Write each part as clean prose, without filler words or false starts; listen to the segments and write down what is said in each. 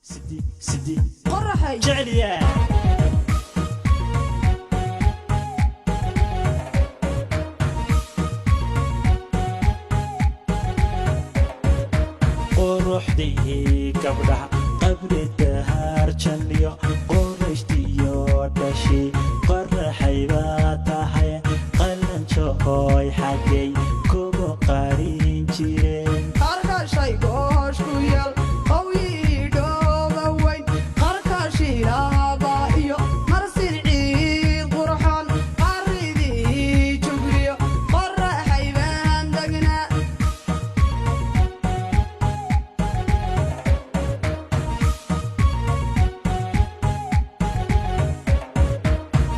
Sidi sidi. Qoraxay. Jeceliya. Quruxdii gabdhaha, qabri dahaarjaniyo, qorashtiyo dhashay, qoraxay baa tahay. Qalanjooy, xaggay kugu qarin jireen? Qarkashay goosh ku yaal qawyiidhooba weyn, qarkashilaaba iyo marsin ciid qurxoon, qaridii jugriyo, qoraxay baan degnaa.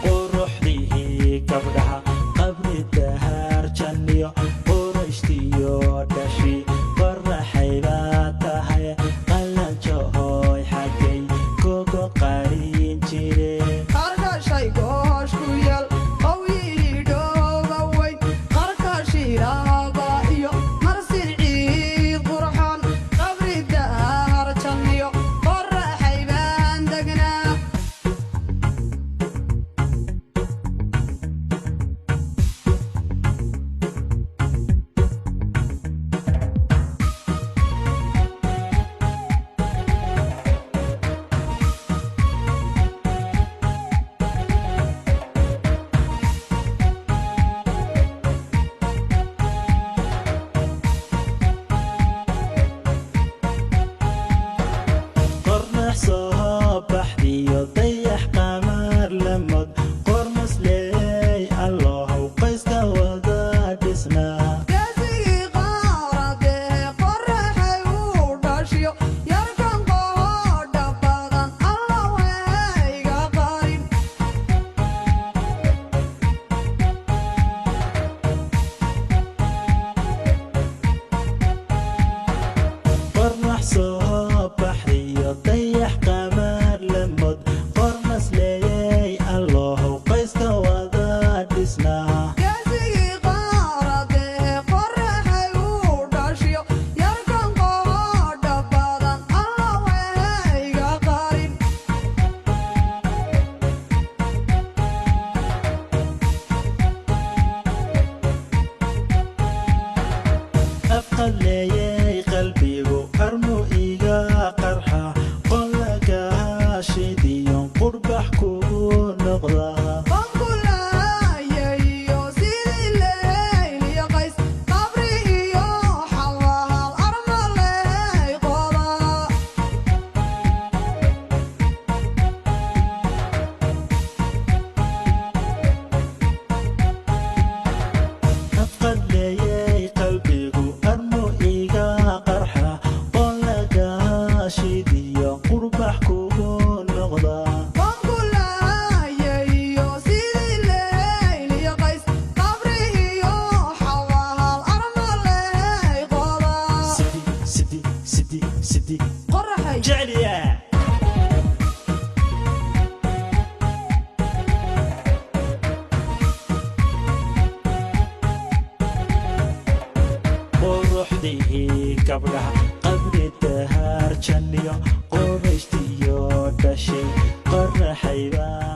Quruxdii gabdhaha, qabri dahaarjaniyo, qorashtiyo dhashay, qoraxay baa tahay. Qalanjooy, xaggay kugu qarin jireen? Qarkashay goosh ku yaal qawyiidhooba weyn, qarkashilaaba iyo marsin ciid qurxoon, qabri daharjaniyo, qoraxay baan degnaa. Qornax soo baxdiyo, dayax qamaar lamod, qormasley Allohow, qoyska wada dhisnaa. Geesigii qaaradee, qoraxay uu dhashiyo, yarkan qohodha badan, Allow hayga qarin. Qornax soo baxdiyo, dayax qamaar lamod, qormasley Allohow, qoyska wada dhisnaa. Geesigii qaaradee, qoraxay uu dhashiyo, yarkan qohodha badan, Allow hayga qarin. Afqadleeyey qalbigu, armu iga qarxa, qolagaashidiyon, qurbax kugu noqdaa. Qankulaayayo sidii leyliyo qays, qabri iyo xawaal, armaley qodaa. Afqadleeyey qalbigu, armu iga qarxa, qolagaashidiyo, qurbax kugu noqdaa. Qankulaayayo sidii leyliyo qays, qabri iyo xawaal, armaley qodaa. Sidi sidi sidi sidi. Qoraxay. Jeceliya. Quruxdii gabdhaha, qabri dahaarjaniyo, qorashtiyo dhashay, qoraxay baa